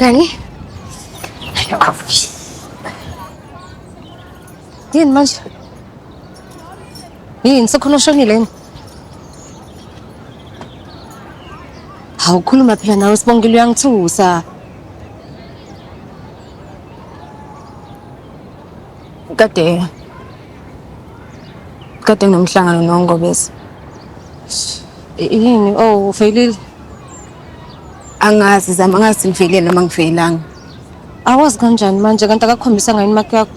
Mngani? Yini manje? Yini sekhona oshonile yini? Hawu khuluma phela nawe Sibongile uyangithusa. Kade kade nginomhlangano noNgobese. Yini? Oh, ufeyilile? Angazi zama angazi ngifeyilile noma ngifeyilanga. Awazi kanjani manje kanti akakhombisa ngani imakhi yakho?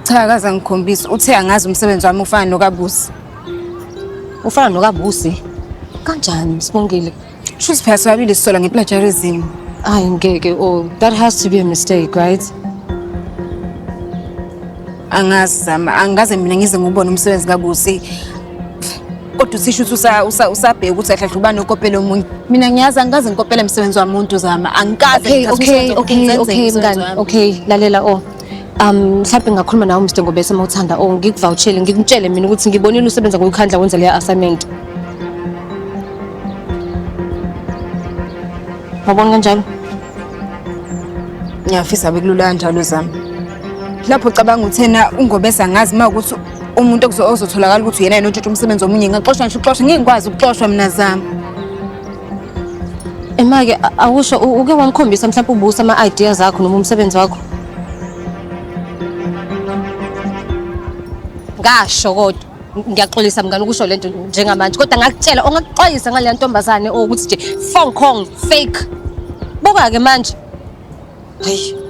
Cha akaze angikhombisi. Uthe angazi umsebenzi wami ufana nokaBusi. Ufana nokaBusi? Kanjani Sibongile? Shuthi phela sobabili sisola nge-plagiarism. Hayi ngeke, oh, that has to be a mistake, right? Angazi zama, angikaze mina ngize ngiwubone umsebenzi kaBusi. Kodwa uthisha uthi usabheka ukuthi kahle kahle ubani okopela omunye. Mina ngiyazi angikaze ngikopele umsebenzi wamuntu zama. Angikaze Okay, ngithathe okay, umsebenzi womuntu okay, ngizenzele okay, umsebenzi mngani. wami. Okay, lalela oh. Mhlawumbe ngingakhuluma nawe Mr Ngobese uma uthanda oh ngikuvouchele ngikutshele mina ukuthi ngibonile usebenza ngokukhandla wenza leya assignment. Wabona kanjalo? Ngiyafisa bekulula kanjalo zami. Lapho ucabanga uthena uNgobese angazi uma ukuthi umuntu ozotholakala ukuthi uyena yena otshontsha umsebenzi womunye ngingaxoshwa ngisho ukuxoshwa ngeke ngikwazi ukuxoshwa mina zami. Ema-ke awusho uke wamkhombisa mhlawumbe ubusa ama-ideas akho noma umsebenzi wakho? Ngasho kodwa ngiyaxolisa mngani ukusho lento njengamanje kodwa ngakutshela ongakuxwayisa ngaleya ntombazane ukuthi nje phone call fake. Buka-ke manje. Hayi.